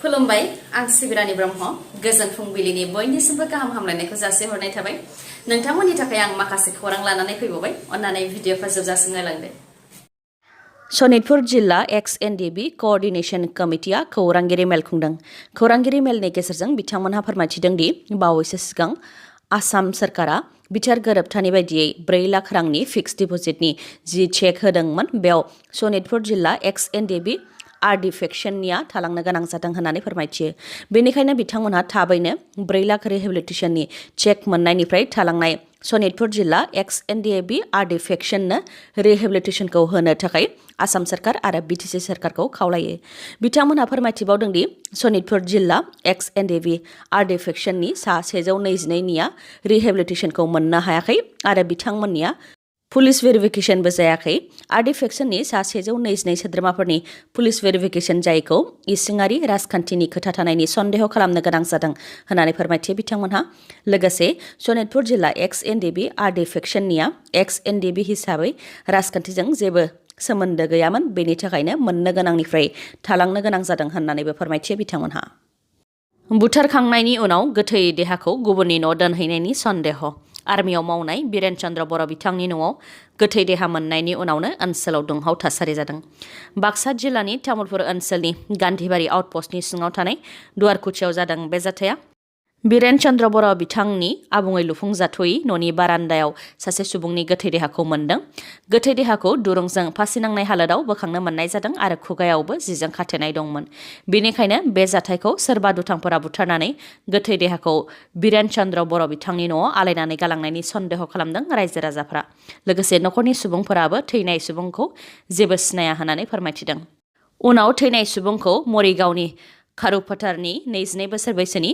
खुलुमबाय आं सिबिरानि ब्रह्म गोजोन फुंबिलिनि बयनिसिमबो गाहाम हामलायनायखौ जासिहरनाय थाबाय नोंथांमोननि थाखाय आं माखासे खौरां लानानै फैबावबाय अन्नानै भिडिअखौ जोबजासिम नायलांदो सनितपुर जिल्ला एक्स-एनडिबि कोअर्डिनेशन कमिटिया खौरांगिरि मेल खुंदों खौरांगिरि मेलनि गेजेरजों बिथांमोनहा फोरमायथिदों दि बावैसो सिगां आसाम सरकारा बिथार गोरोबथानि बायदियै 4 लाख रांनि फिक्स डिपजिटनि जि चेक होदोंमोन बेयाव सनितपुर जिल्ला एक्स-एनडिबि आरडि फेक्शननिया थालांनो गोनां जादों होननानै फोरमायथियो बेनिखायनो बिथांमोनहा थाबैनो 4 लाख रिहेबिलिटेशननि चेक मोननायनिफ्राय थालांनाय सनितपुर जिल्ला एक्स-एनडिबि आरडि फेक्शननो रिहेबिलिटेशनखौ होनो थाखाय आसाम सरकार आरो बिटिसि सरकारखौ खावलायो बिथांमोनहा फोरमायथिबावदों दि सनितपुर जिल्ला एक्स-एनडिबि आरडि फेक्शननि सा 122 निया रिहेबिलिटेशनखौ मोननो हायाखै आरो बिथांमोननिया पुलिस भेरिफिकेशनबो जायाखै आरडि फेक्शननि सा 122 सोद्रोमाफोरनि पुलिस भेरिफिकेशन जायैखौ इसिङारि राजखान्थिनि खोथा थानायनि सन्देह खालामनो गोनां जादों होननानै फोरमायथियो बिथांमोनहा लोगोसे सनितपुर जिल्ला एक्स-एनडिबि आरडि फेक्शननिया एक्स-एनडिबि हिसाबै राजखान्थिजों जेबो सोमोन्दो गैयामोन बेनि थाखायनो मोननो गोनांनिफ्राय थालांनो गोनां जादों होननानैबो फोरमायथियो बिथांमोनहा बुथारखांनायनि उनाव गोथै देहाखौ गुबुननि न' दोनहैनायनि सन्देह आर्मियाव मावनाय बिरेन चन्द्र बर' बिथांनि न'आव गोथै देहा मोननायनि उनावनो ओनसोलाव दुंहाव थासारि जादों बाक्सा जिल्लानि तामुलपुर ओनसोलनि गान्धीबारि आउटपस्टनि सिङाव थानाय दुवारकुचियाव जादों बे जाथाया बिरेन चन्द्र बर' बिथांनि आबुङै लुफुंजाथ'यै न'नि बारान्दायाव सासे सुबुंनि गोथै देहाखौ मोनदों गोथै देहाखौ दुरुंजों फासिनांनाय हालोदाव बोखांनो मोननाय जादों आरो खुगायावबो जिजों खाथेनाय दंमोन बेनिखायनो बे जाथायखौ सोरबा दुथांफोरा बुथारनानै गोथै देहाखौ बिरेन चन्द्र बर' बिथांनि न'आव आलायनानै गालांनायनि सन्देह खालामदों रायजो राजाफोरा लोगोसे नखरनि सुबुंफोराबो थैनाय सुबुंखौ जेबो सिनाया होननानै फोरमायथिदों उनाव थैनाय सुबुंखौ मरिगावनि खारुफोथारनि 22 बोसोर बैसोनि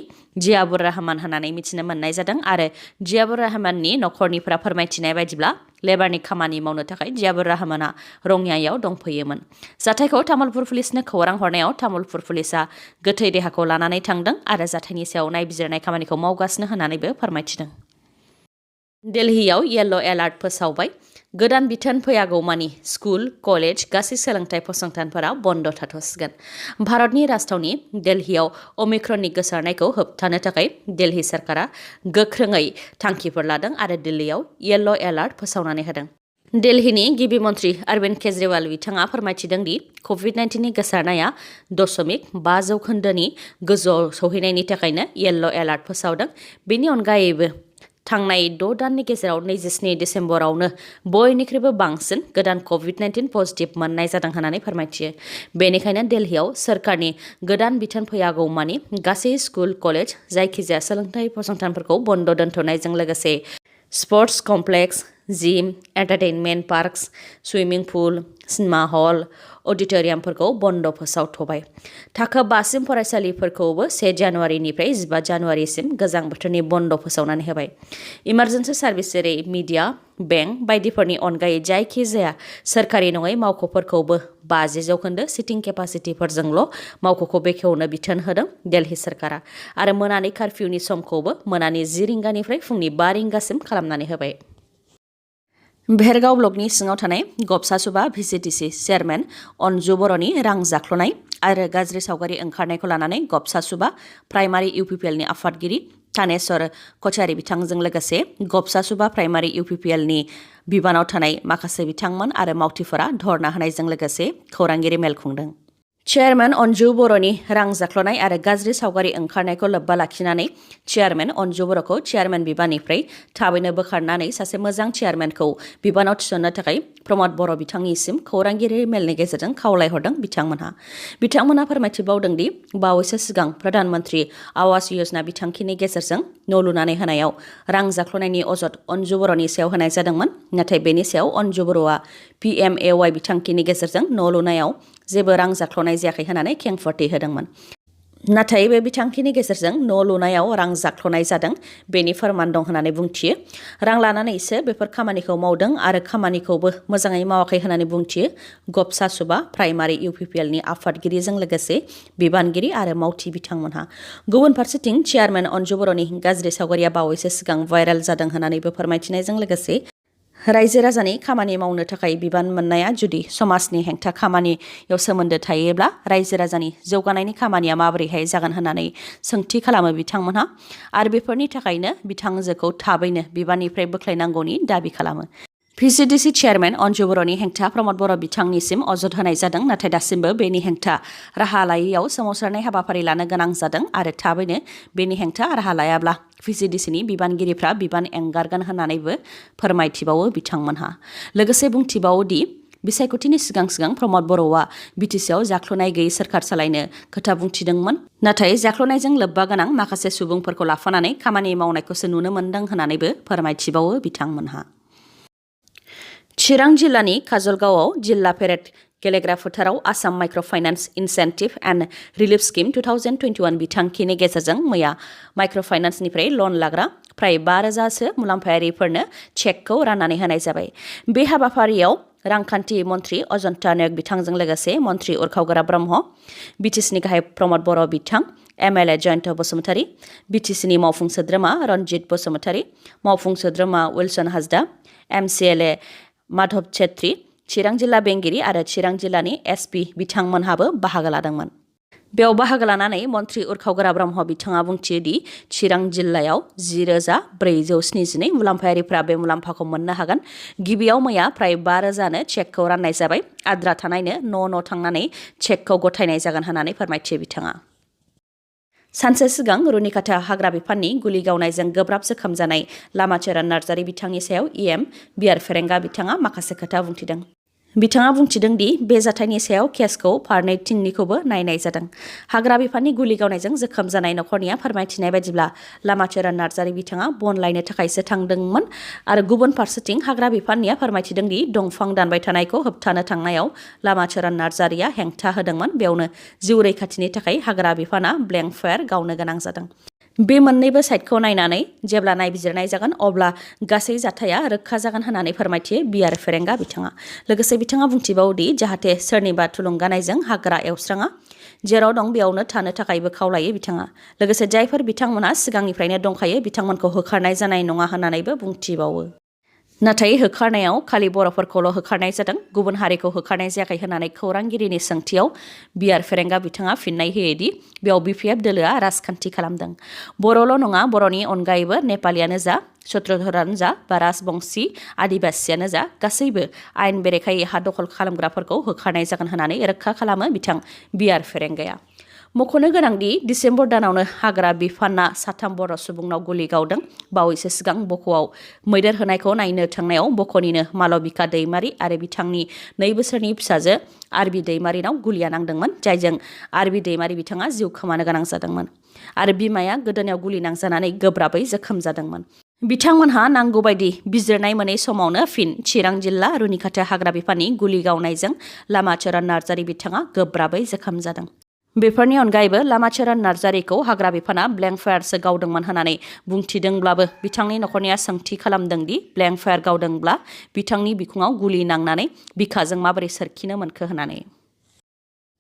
जियाबुर रहमान होननानै मिथिनो मोननाय जादों आरो जियाबुर रहमाननि नखरनिफ्रा फोरमायथिनाय बायदिब्ला लेबारनि खामानि मावनो थाखाय जियाबुर रहमाना रङियायाव दंफैयोमोन जाथायखौ तामुलपुर पुलिसनो खौरां हरनायाव तामुलपुर पुलिसा गोथै देहाखौ लानानै थांदों आरो जाथायनि सायाव नायबिजिरनाय खामानिखौ मावगासिनो होननानैबो फोरमायथिदों दिल्लीयाव येल्ल' एलार्ट फोसावबाय गोदान बिथोन फैयागौमानि स्कुल कलेज गासै सोलोंथाइ फसंथानफोरा बन्द थाथ'सिगोन भारतनि राजथावनि दिल्लीयाव अमिक्रननि गोसारनायखौ होबथानो थाखाय दिल्ली सरकारा गोख्रोङै थांखिफोर लादों आरो दिल्लीयाव येल्ल' एलार्ट फोसावनानै होदों दिल्लीनि गिबि मन्थ्रि अरविन्द केजरीवाल बिथाङा फोरमायथिदों दि कभिड-19नि गोसारनाया 0.5% गोजौआव सौहैनायनि थाखायनो येल्ल' एलार्ट फोसावदों बेनि अनगायैबो थांनाय 6 दाननि गेजेराव 27 डिसेम्बरावनो बयनिख्रुइबो बांसिन गोदान कभिड-19 पजिटिभ मोननाय जादों होननानै फोरमायथियो बेनिखायनो दिल्लीयाव सोरखारनि गोदान बिथोन फैयागौमानि गासै स्कुल कलेज जायखिजाया सोलोंथाइ फसंथानफोरखौ बन्द दोनथ'नायजों लोगोसे sports complex gym entertainment parks swimming pool cinema hall अडिटोरियामफोरखौ बन्द फोसावथ'बाय थाखो 5 सिम फरायसालिफोरखौबो 1 जानुवारिनिफ्राय 15 जानुवारिसिम गोजां बोथोरनि बन्द फोसावनानै होबाय इमार्जेन्सि सार्भिस जेरै मिडिया बेंक बायदिफोरनि अनगायै जायखिजाया सोरखारि नङै मावख'फोरखौबो 50% सिटिं केपासिटिफोरजोंल' मावख'खौ बेखेवनो बिथोन होदों दिल्ली सरकारा आरो मोनानि कार्फिउनि समखौबो मोनानि 10 रिंगानिफ्राय फुंनि 5 रिंगासिम खालामनानै होबाय भेरगाव ब्लकनि सिङाव थानाय गबसासुबा VCDC चेयारमेन अन्जु बर'नि रां जाख्ल'नाय आरो गाज्रि सावगारि ओंखारनायखौ लानानै गबसासुबा प्राइमारि UPPLनि आफादगिरि थानेश्वर कछारी बिथांजों लोगोसे गबसासुबा प्राइमारि UPPLनि बिबानाव थानाय माखासे बिथांमोन आरो मावथिफोरा धरना होनायजों लोगोसे खौरांगिरि मेल खुंदों चेयारमेन अन्जु बर'नि रां जाख्ल'नाय आरो गाज्रि सावगारि ओंखारनायखौ लोब्बा लाखिनानै चेयारमेन अन्जु बर'खौ चेयारमेन बिबाननिफ्राय थाबैनो बोखारनानै सासे मोजां चेयारमेनखौ बिबानाव थिसननो थाखाय प्रमद बर' बिथांनिसिम खौरांगिरि मेलनि गेजेरजों खावलायहरदों बिथांमोनहा फोरमायथिबावदों दि बावैसो सिगां प्रधान मन्त्रि आवास योजना बिथांखिनि गेजेरजों न' लुनानै होनायाव रां जाख्ल'नायनि अजद अन्जु बर'नि सायाव होनाय जादोंमोन नाथाय बेनि सायाव अन्जु बर'आ PMAY बिथांखिनि गेजेरजों न' लुनायाव जेबो रां जाख्ल'नाय जायाखै होननानै खेंफोरथि होदोंमोन नाथाय बे बिथांखिनि गेजेरजों न' लुनायाव रां जाख्ल'नाय जादों बेनि फोरमान दं होननानै बुंथियो रां लानानैसो बेफोर खामानिखौ मावदों आरो खामानिखौबो मोजाङै मावाखै होननानै बुंथियो गबसासुबा प्राइमारि UPPLनि आफादगिरिजों लोगोसे बिबानगिरि आरो मावथि बिथांमोनहा गुबुन फारसेथिं चेयारमेन अन्जु बर'नि गाज्रि सावगारिया बावैसो सिगां भाइरेल जादों होननानैबो फोरमायथिनायजों लोगोसे रायजो राजानि खामानि मावनो थाखाय बिबान मोननाया जुदि समाजनि हेंथा खामानियाव सोमोन्दो थायोब्ला रायजो राजानि जौगानायनि खामानिया माबोरैहाय जागोन होननानै सोंथि खालामो बिथांमोनहा आरो बेफोरनि थाखायनो बिथांजोखौ थाबैनो बिबाननिफ्राय बोख्लायनांगौनि दाबि खालामो। VCDC चेयारमेन अन्जु बर'नि हेंथा प्रमद बर' बिथांनिसिम अजद होनाय जादों, नाथाय दासिमबो बेनि हेंथा राहा लायैयाव सोमावसारनाय हाबाफारि लानो गोनां जादों आरो थाबैनो बेनि हेंथा राहा लायाब्ला VCDCनि बिबानगिरिफ्रा बिबान एंगारगोन होननानैबो फोरमायथिबावो बिथांमोनहा। लोगोसे बुंथिबावो दि बिसायख'थिनि सिगां प्रमद बर'आ बिटिसिआव जाख्ल'नाय गैयै सोरखार सालायनो खोथा बुंथिदोंमोन, नाथाय जाख्ल'नायजों लोब्बा गोनां माखासे सुबुंफोरखौ लाफानानै खामानि मावनायखौसो नुनो मोन्दों होननानैबो फोरमायथिबावो बिथांमोनहा। चिरां जिल्लानि काजलगावआव जिल्ला पेरेड गेलेग्रा फोथाराव Assam micro' finance incentive and relief scheme 2021 बिथांखिनि गेजेरजों मैया माइक्र' फाइनान्सनिफ्राय लन लाग्रा फ्राय 5,000सो मुलाम्फायारिफोरनो चेकखौ राननानै होनाय जाबाय। बे हाबाफारियाव रांखान्थि मन्त्रि अजन्ता नायक बिथांजों लोगोसे मन्त्रि उरखावगोरा ब्रह्म, बिटिसिनि गाहाय प्रमद बर' बिथां, MLA जयन्त बसुमतारी, बिटिसिनि मावफुं सोद्रोमा रन्जित बसुमतारी, मावफुं सोद्रोमा उइलसन हाजदा, MCLA माधव छेत्री, चिरां जिल्ला बेंगिरि आरो चिरां जिल्लानि SP बिथांमोनहाबो बाहागो लादोंमोन। बेयाव बाहागो लानानै मन्त्रि उरखावगोरा ब्रह्म बिथाङा बुंथियोदि चिरां जिल्लायाव 10,472 मुलाम्फायारिफ्रा बे मुलाम्फाखौ मोननो हागोन। गिबियाव मैया फ्राय 5,000नो चेकखौ राननाय जाबाय। आद्रा थानायनो न' थांनानै चेकखौ गथायनाय जागोन होननानै फोरमायथियो बिथाङा। सानसे सिगां रुनिकाटा हाग्रा बिफाननि गुलि गावनायजों गोब्राब जोखोम जानाय लामाचरण नार्जारी बिथांनि सायाव EM बिआर फेरेंगा बिथाङा माखासे खोथा बुंथिदों। बिथाङा बुंथिदों दि बे जाथायनि सायाव केसखौ फारनैथिंनिखौबो नायनाय जादों। हाग्रा बिफाननि गुलि गावनायजों जोखोम जानाय नखरनिया फोरमायथिनाय बायदिब्ला लामाचरण नार्जारी बिथाङा बन लायनो थाखायसो थांदोंमोन आरो गुबुन फारसेथिं हाग्रा बिफाननिया फोरमायथिदों दि दंफां दानबाय थानायखौ होबथानो थांनायाव लामाचरण नार्जारीया हेंथा होदोंमोन। बेयावनो जिउ रैखाथिनि थाखाय हाग्रा बिफाना ब्लेंक फायार गावनो गोनां जादों। बे मोन्नैबो साइडखौ नायनानै जेब्ला नायबिजिरनाय जागोन अब्ला गासै जाथाया रोखा जागोन होननानै फोरमायथियो बिआर फेरेंगा बिथाङा। लोगोसे बिथाङा बुंथिबावोदि जाहाथे सोरनिबा थुलुंगानायजों हाग्रा एवस्राङा, जेराव दं बेयावनो थानो थाखायबो खावलायो बिथाङा। लोगोसे जायफोर बिथांमोनहा सिगांनिफ्रायनो दंखायो बिथांमोनखौ होखारनाय जानाय नङा होननानैबो बुंथिबावो। नाथाय होखारनायाव खालि बर'फोरखौल' होखारनाय जादों, गुबुन हारिखौ होखारनाय जायाखै होननानै खौरांगिरिनि सोंथियाव बिआर फेरेंगा बिथाङा फिननाय होयोदि बेयाव BPF दोलोआ राजखान्थि खालामदों। बर'ल' नङा, बर'नि अनगायैबो नेपालियानो जा, सत्रधरानो जा बा राजबंशी आदिबासियानो जा गासैबो आयेन बेरेखायै हा दखल खालामग्राफोरखौ होखारनाय जागोन होननानै रोखा खालामो बिथां बिआर फेरेंगाया। मख'नो गोनांदि डिसेम्बर दानावनो हाग्रा बिफानआ 3 बर' सुबुंनाव गुलि गावदों। बावैसो सिगां बक'आव मैदेर होनायखौ नायनो थांनायाव बक'निनो मालबिका दैमारि आरो बिथांनि 2 बोसोरनि फिसाजो आरबि दैमारिनाव गुलिया नांदोंमोन, जायजों आरबि दैमारि बिथाङा जिउ खोमानो गोनां जादोंमोन आरो बिमाया गोदोनायाव गुलि नांजानानै गोब्राबै जोखोम जादोंमोन। बिथांमोनहा नांगौबायदि बिजिरनाय मोनै समावनो फिन चिरां जिल्ला रुनिकाटा हाग्रा बिफाननि गुलि गावनायजों लामाचरण नार्जारी बिथाङा गोब्राबै जोखोम जादों। बेफोरनि अनगायैबो लामाचरण नार्जारीखौ हाग्रा बिफाना ब्लेंक फायारसो गावदोंमोन होननानै बुंथिदोंब्लाबो बिथांनि नखरनिया सोंथि खालामदों दि ब्लेंक फायार गावदोंब्ला बिथांनि बिखुङाव गुलि नांनानै बिखाजों माबोरै सोरखिनो मोनखो होननानै।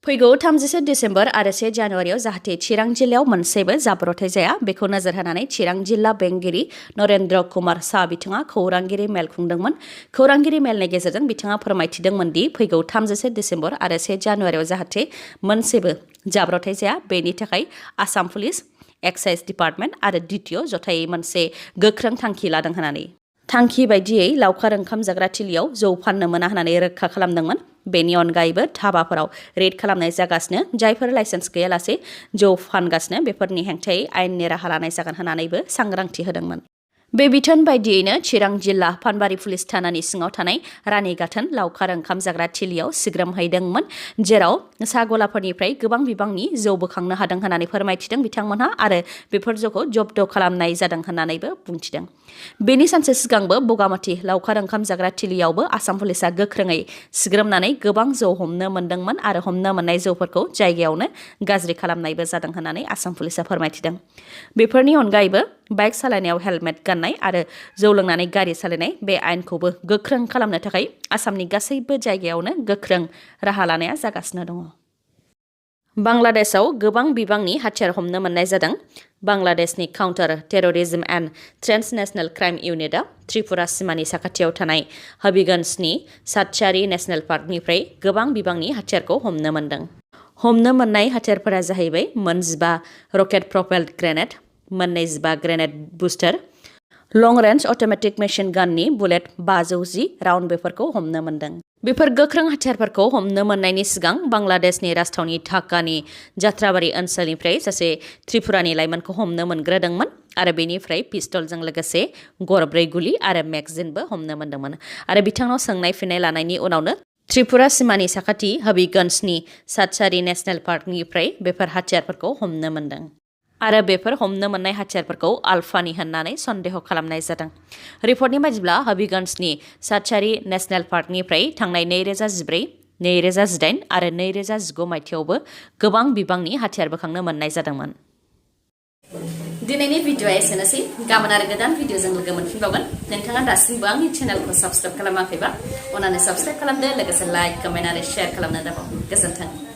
फैगौ 31 डिसेम्बर आरो 1 जानुवारियाव जाहाथे चिरां जिल्लायाव मोनसेबो जाब्रबथाय जाया बेखौ नोजोर होनानै चिरां जिल्ला बेंगिरि नरेन्द्र कुमार शाह बिथाङा खौरांगिरि मेल खुंदोंमोन। खौरांगिरि मेलनि गेजेरजों बिथाङा फोरमायथिदोंमोन दि फैगौ 31 डिसेम्बर आरो 1 जानुवारियाव जाहाथे मोनसेबो जाब्रबथाय जाया बेनि थाखाय आसाम पुलिस, एक्साइज डिपार्टमेन्ट आरो DTO जथायै मोनसे गोख्रों थांखि लादों होननानै। थांखि बायदियै लावखार ओंखाम जाग्रा थिलियाव जौ फाननो मोना होननानै रोखा खालामदोंमोन। बेनि अनगायैबो धाबाफोराव रेड खालामनाय जागासिनो, जायफोर लाइसेन्स गैयालासे जौ फानगासिनो बेफोरनि हेंथायै आयेननि राहा लानाय जागोन होननानैबो सांग्रांथि होदोंमोन। बे बिथोन बायदियैनो चिरां जिल्ला पानबारि पुलिस थानानि सिङाव थानाय रानीगाथोन लावखार ओंखाम जाग्रा थिलियाव सिग्रोमहैदोंमोन, जेराव साहा गलाफोरनिफ्राय गोबां बिबांनि जौ बोखांनो हादों होननानै फोरमायथिदों बिथांमोनहा आरो बेफोर जौखौ जब्द खालामनाय जादों होननानैबो बुंथिदों। बेनि सानसे सिगांबो बगामाथि लावखार ओंखाम जाग्रा थिलियावबो आसाम पुलिसा गोख्रोङै सिग्रोमनानै गोबां जौ हमनो मोनदोंमोन आरो हमनो मोननाय जौफोरखौ जायगायावनो गाज्रि खालामनायबो जादों होननानै आसाम पुलिसा फोरमायथिदों। बेफोरनि अनगायैबो बाइक सालायनायाव हेलमेट गाननाय आरो जौ लोंनानै गारि सालायनाय बे आयेनखौबो गोख्रों खालामनो थाखाय आसामनि गासैबो जायगायावनो गोख्रों राहा लानाया जागासिनो दङ। बांलादेशआव गोबां बिबांनि हाथियार हमनो मोननाय जादों। बांलादेशनि counter terrorism and transnational crime इउनिटआ त्रिपुरा सिमानि साखाथियाव थानाय हबिगन्जनि सातचारी नेशनेल पार्कनिफ्राय गोबां बिबांनि हाथियारखौ हमनो मोन्दों। हमनो मोननाय हाथियारफोरा जाहैबाय 15 रकेट प्रपेल्ड ग्रेनेड, 12 ग्रेनेड बुस्टार, लं रेन्ज अट'मेटिक मेसिन गाननि बुलेट 510 राउन्ड बेफोरखौ हमनो मोन्दों। बेफोर गोख्रों हाथियारफोरखौ हमनो मोननायनि सिगां बांलादेशनि राजथावनि ढाकानि जात्राबारि ओनसोलनिफ्राय सासे त्रिपुरानि लाइमोनखौ हमनो मोनग्रोदोंमोन आरो बेनिफ्राय पिस्तलजों लोगोसे गरब्रै गुलि आरो मेगजिनबो हमनो मोन्दोंमोन आरो बिथांनाव सोंनाय फिननाय लानायनि उनावनो त्रिपुरा सिमानि साखाथि हबिगन्जनि सातचारी नेशनेल पार्कनिफ्राय बेफोर हाथियारफोरखौ हमनो मोन्दों आरो बेफोर हमनो मोननाय हाथियारफोरखौ आल्फानि होननानै सन्देह खालामनाय जादों। रिपर्टनि बायदिब्ला हबिगन्जनि सातचारी नेशनेल पार्कनिफ्राय थांनाय 2014, 2018 आरो 2019 मायथाइयावबो गोबां बिबांनि हाथियार बोखांनो मोननाय जादोंमोन। दिनैनि भिडिअ'आ एसेनोसै। गाबोन आरो गोदान भिडिअ'जों लोगो मोनफिनबावगोन। नोंथाङा दासिमबो आंनि चेनेलखौ साबस्क्राइब खालामाखैबा अन्नानै साबस्क्राइब खालामदो, लोगोसे लाइक, कमेन्ट आरो शेयार खालामनो दाबाव। गोजोन्थों।